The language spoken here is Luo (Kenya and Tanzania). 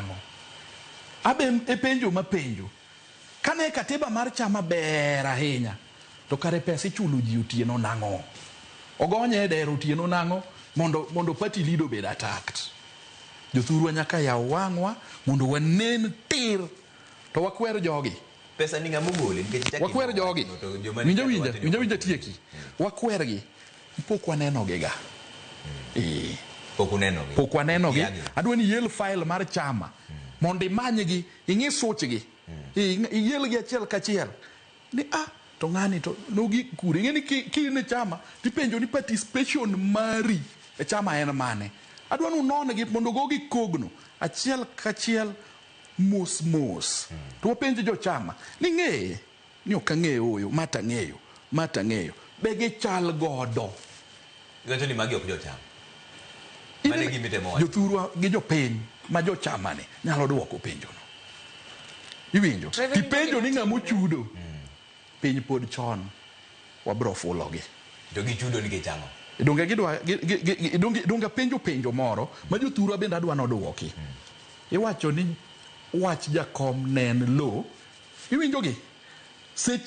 nang'o? Abe e penjo mapenjo. Kane katiba mar chama ber ahinya, to kare pesa ichulo ji otieno nang'o? Ogonye e dero otieno nang'o mondo mondo party leader obed attacked? Jothurwa nyaka yaw wang'wa mondo wanen tir to wakwer jogi. Pesa ni ng'ama ogole nikech ichako Wakwer inuo jogi. wachno to joma Winja ni winja, wacho ni winja ok winja ochul. tieki. Wakwergi. Pok waneno gi ga. Eh. Pok unenogi. Pok wanenogi. Ikiagi. Adwa ni iel file mar chama mondo imanygi, ing'i suchgi. Ielgi achiel kachiel. Ni ah, to ng'ani to nogik kure. Ing'e ni ki ki in e chama tipenjo ni participation mari e chama en mane. Adwa ni unon gi mondo ogogi kogno achiel kachiel mos mos. To wapenj jochama ni ng'eye ni ok ang'eyo ooyo ma to ang'eyo ma to ang'eyo. Be gichal godo? Iwacho ni magi ok jochama. Mano e gima itemo wacho. Jothurwa gi jopiny ma jochama ni nyalo duoko penjono. Iwinjo? Trevor, Tipenjo ni ng'ama ochudo. Piny pod chon wabro fulogi. To gichudo nikech ang'o? Donge gidwa donge donge apenjo penjo moro ma jothurwa bende adwa noduoki. Iwacho ni wach jakom ne en low. Iwinjo gi? Seche